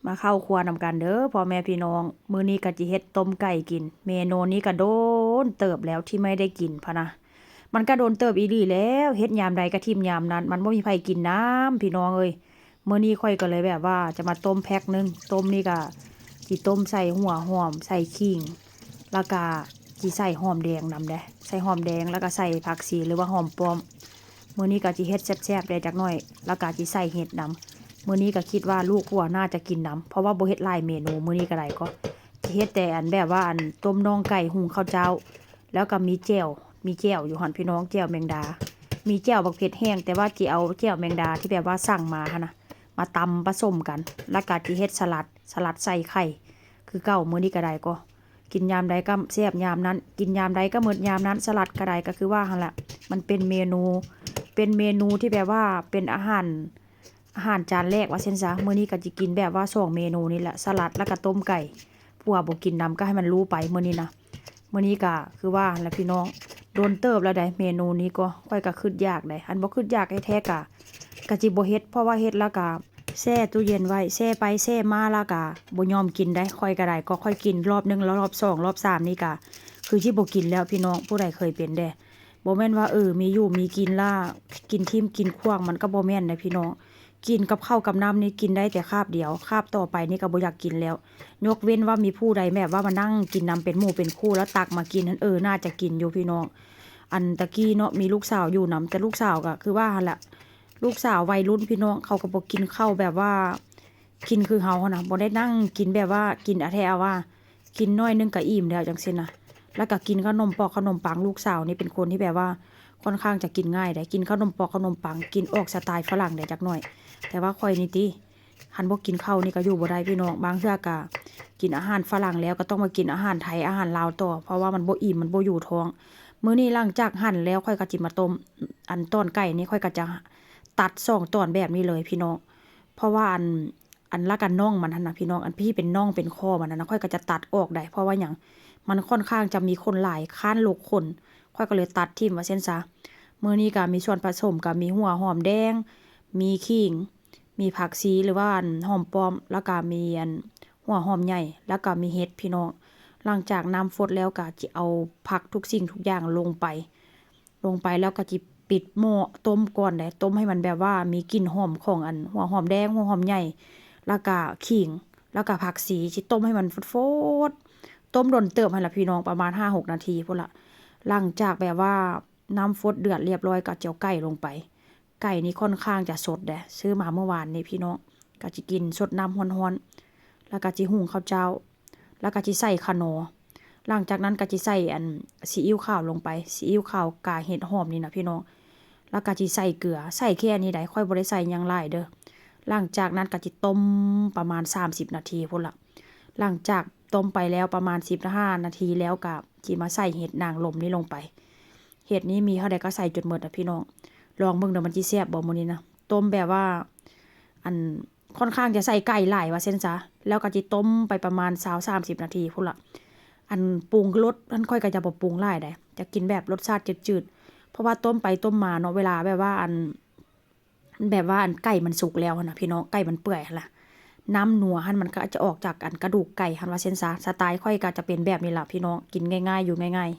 ມາເຂົ້າຄົວນຳກັນເດີພໍ່ແມ່ພີ່ນ້ອງ. ມື້ນີ້ກໍຊິເຮັດຕົ້ມໄກ່ກິນ. ເມນູນີ້ກໍດົນເຕີບແລ້ວທີ່ໄມ່ໄດ້ກິນພະນະ. ມັນກໍດົນເຕີບອີ່ຫຼີແລ້ວ, ເຮັດຍາມໃດກໍຖິ້ມຍາມນັ້ນ, ມັນບໍ່ມີໃຜກິນນຳ ພີ່ນ້ອງເອີຍ. ມື້ນີ້ຂ້ອຍກໍເລີຍແບບວ່າຈະມາຕົ້ມແພັກໜຶ່ງ. ຕົ້ມນີ້ກໍຊິຕົ້ມໃສ່ຫົວຫອມ, ໃສ່ຂີງ, ແລ້ວກໍຊິໃສ່ຫອມແດງນຳເດ້, ໃສ່ຫອມແດງ ແລ້ວກໍໃສ່ຜັກຊີ ຫຼືວ່າຫອມປ້ອມ. ມື້ນີ້ກໍຊິເຮັດແຊບໆແດ່ຈັກໜ້ອຍ, ແລ້ວກໍຊິໃສ່ເຫັດນຳ. ມື້ນີ້ກໍຄິດວ່າລູກຫົວໜ້າຈະກິນນຳ, ເພາະວ່າບໍ່ເຮັດຫຼາຍເມນູ. ມື້ນີ້ກໍໄດ້ກໍຊິເຮັດແຕ່ອັນແບບວ່າອັນຕົ້ມໜອງໄກ່ ຫຸງເຂົ້າເຈົ້າ, ແລ້ວກໍມີແຈ່ວ, ມີແຈ່ວຢູ່ຫັ້ນພີ່ນ້ອງ, ແຈ່ວແມງດາ, ມີແຈ່ວບັກເຜັດແຫ້ງ, ແຕ່ວ່າຊິເອົາແຈ່ວແມງດາທີ່ແບບວ່າສັ່ງມາຫັ້ນນະ ມາຕຳປະສົມກັນ, ແລ້ວກໍຊິເຮັດສະຫຼັດ, ສະຫຼັດໃສ່ໄຂ່ຄືເກົ່າ. ມື້ນີ້ກໍໄດ້ກໍ ກິນຍາມໃດກໍແຊບຍາມນັ້ນ, ກິນຍາມໃດກໍໝົດຍາມນັ້ນ. ສະຫຼັດກໍໄດ້ ກໍຄືວ່າຫັ້ນລະ, ມັນເປັນເມນູ, ເປັນເມນູທີ່ແບບວ່າເປັນອາຫານ, ອາຫານຈານແລກວ່າຊັ້ນຊະ. ມື້ນີ້ກໍຊິກິນແບບວ່າສອງເມນູນີ້ແຫຼະ, ສະຫຼັດ ແລ້ວກໍຕົ້ມໄກ່. ຜົວບໍ່ກິນນຳ ກໍໃຫ້ມັນຮູ້ໄປມື້ນີ້ນະ. ມື້ນີ້ກໍຄືວ່າຫັ້ນລະພີ່ນ້ອງ, ດົນເຕີບແລ້ວໃດ໋ ເມນູນີ້ກໍ, ຂ້ອຍກໍຄຶດຢາກໃດ໋. ຄັນບໍ່ຄຶດຢາກແທ້ໆ ກໍ, ກໍຊິບໍ່ເຮັດ, ເພາະວ່າເຮັດແລ້ວກໍ ແຊ່ຕູ້ເຢັນໄວ້, ແຊ່ໄປແຊ່ມາແລ້ວກະບໍ່ຍອມກິນໄດ໋. ຂ້ອຍກະໄດ້ ກໍຂ້ອຍກິນລອບໜຶ່ງ ລອບສອງ ລອບສາມນີ້ກະຄືຊິບໍ່ກິນແລ້ວພີ່ນ້ອງ. ຜູ້ໃດເຄີຍເປັນແດ່? ບໍ່ແມ່ນວ່າ ເອີ ມີຢູ່ມີກິນລະກິນຖິ້ມກິນຂວ້າງ, ມັນກໍບໍ່ແມ່ນນະພີ່ນ້ອງ. ກິນກັບເຂົ້າກັບນ້ຳນີ້ກິນໄດ້ແຕ່ຄາບດຽວ, ຄາບຕໍ່ໄປນີ້ກໍບໍ່ຢາກກິນແລ້ວ. ຍົກເວັ້ນວ່າມີຜູ້ໃດແບບວ່າມານັ່ງກິນນຳເປັນໝູ່ເປັນຄູ່ ແລ້ວຕັກມາກິນຫັ້ນ ເອີ ໜ້າຈະກິນຢູ່ພີ່ນ້ອງ. ອັນຕະກີ້ເນາະ ມີລູກສາວຢູ່ນຳ, ແຕ່ລູກສາວກໍຄືວ່າຫັ້ນລະ ລູກສາວໄວລຸ້ນພີ່ນ້ອງ, ເຂົາກໍບໍ່ກິນເຂົ້າແບບວ່າກິນຄືເຮົາຫັ້ນນະ, ບໍ່ໄດ້ນັ່ງກິນແບບວ່າກິນອາແທ້ອາວ່າ, ກິນໜ້ອຍໜຶ່ງກໍອີ່ມແລ້ວຈັ່ງຊີ້ນະ. ແລ້ວກໍກິນຂະໜົມປອກຂະໜົມປັງ. ລູກສາວນີ້ເປັນຄົນທີ່ແບບວ່າຄ່ອນຂ້າງຈະກິນງ່າຍໃດ໋, ກິນຂະໜົມປອກຂະໜົມປັງ, ກິນອອກສະໄຕຝຣັ່ງໃດ໋ຈັກໜ້ອຍ. ແຕ່ວ່າຂ້ອຍນີ້ຕິ ຄັນບໍ່ກິນເຂົ້ານີ້ກໍຢູ່ບໍ່ໄດ້ພີ່ນ້ອງ. ບາງເທື່ອກໍກິນອາຫານຝຣັ່ງແລ້ວ ກໍຕ້ອງມາກິນອາຫານໄທ ອາຫານລາວຕໍ່, ເພາະວ່າມັນບໍ່ອີ່ມ ມັນບໍ່ຢູ່ທ້ອງ. ມື້ນີ້ຫຼັງຈາກຫັ່ນແລ້ວ ຂ້ອຍກໍຊິມາຕົ້ມ, ອັນຕອນໄກ່ນີ້ຂ້ອຍກໍຈະຕັດສອງຕອນແບບນີ້ເລີຍພີ່ນ້ອງ. ເພາະວ່າອັນ, ອັນລະກັນໜ່ອງມັນຫັ້ນນະພີ່ນ້ອງ, ອັນທີ່ເປັນໜ່ອງເປັນຂໍ້ມັນຫັ້ນນະ ຂ້ອຍກໍຈະຕັດອອກໄດ໋. ເພາະວ່າຫຍັງ? ມັນຄ່ອນຂ້າງຈະມີຂົນຫຼາຍ, ຄ້ານລົກຂົນ, ຂ້ອຍກໍເລີຍຕັດຖິ້ມວ່າຊັ້ນຊະ. ມື້ນີ້ກໍມີສ່ວນປະສົມ ກໍມີຫົວຫອມແດງ, ມີຂີງ, ມີຜັກຊີ ຫຼືວ່າອັນຫອມປ້ອມ, ແລ້ວກໍມີອັນຫົວຫອມໃຫຍ່, ແລ້ວກໍມີເຫັດພີ່ນ້ອງ. ຫຼັງຈາກນ້ຳຟົດແລ້ວກໍຈະເອົາຜັກທຸກສິ່ງທຸກຢ່າງລົງໄປ, ລົງໄປແລ້ວກໍຈະປິດໝໍ້ຕົ້ມກ່ອນເດ້, ຕົ້ມໃຫ້ມັນແບບວ່າມີກິ່ນຫອມຂອງອັນຫົວຫອມແດງ, ຫົວຫອມໃຫຍ່, ແລ້ວກໍຂີງ, ແລ້ວກໍຜັກຊີ, ຊິຕົ້ມໃຫ້ມັນຟົດໆ, ຕົ້ມດົນເຕີບຫັ້ນລະພີ່ນ້ອງ, ປະມານຫ້າຫົກນາທີພຸ້ນລະ. ຫຼັງຈາກແບບວ່າ ນ້ຳຟົດເດືອດລຽບຮ້ອຍ ກໍຈະເອົາໄກ່ລົງໄປ. ໄກ່ນີ້ຄ່ອນຂ້າງຈະສົດເດ້, ຊື້ມາມື້ວານນີ້ພີ່ນ້ອງ, ກໍຈະກິນສົດນ້ຳຮ້ອນໆ, ແລ້ວກໍຈະຫຸງເຂົ້າເຈົ້າ, ແລ້ວກໍຈະໃສ່ຂະໜໍ. ຫຼັງຈາກນັ້ນກໍຈະໃສ່ອັນຊີອິ້ວຂາວລົງໄປ, ຊີອິ້ວຂາວກາເຫັດຫອມນີ້ນະພີ່ນ້ອງ, ແລ້ວກໍຈະໃສ່ເກືອ, ໃສ່ແຄ່ນີ້ໃດ໋, ຂ້ອຍບໍ່ໄດ້ໃສ່ຫຍັງຫຼາຍເດີ້. ຫຼັງຈາກນັ້ນກໍຈະຕົ້ມປະມານສາມສິບນາທີພຸ້ນລະ. ຫຼັງຈາກຕົ້ມໄປແລ້ວປະມານສິບຫ້ານາທີແລ້ວ ກໍຊິມາໃສ່ເຫັດນາງລົມນີ້ລົງໄປ. ເຫັດນີ້ມີເທົ່າໃດກໍໃສ່ຈົນໝົດນະພີ່ນ້ອງ. ລອງເບິ່ງເດີ້ ມັນຊິແຊບບໍ່ມື້ນີ້ນະ. ຕົ້ມແບບວ່າ ອັນ ຄ່ອນຂ້າງຈະໃສ່ໄກ່ຫຼາຍວ່າຊັ້ນຊະ, ແລ້ວກໍຊິຕົ້ມໄປປະມານຊາວສາມສິບນາທີພຸ້ນລະ. ອັນ ປຸງລົດຫັ້ນ ຂ້ອຍກໍຈະບໍ່ປຸງຫຼາຍໃດ໋, ຈະກິນແບບລົດຊາດຈືດໆ, ເພາະວ່າຕົ້ມໄປຕົ້ມມາເນາະ, ເວລາແບບວ່າ ອັນ ແບບວ່າ ອັນ ໄກ່ມັນສຸກແລ້ວຫັ້ນນະພີ່ນ້ອງ, ໄກ່ມັນເປື່ອຍຫັ້ນລະ, ນ້ຳນົວຫັ້ນມັນກໍຈະອອກຈາກ ອັນ ກະດູກໄກ່ຫັ້ນວ່າຊັ້ນຊະ. ສະໄຕຂ້ອຍກໍຈະເປັນແບບນີ້ລະພີ່ນ້ອງ, ກິນງ່າຍໆ ຢູ່ງ່າຍໆ.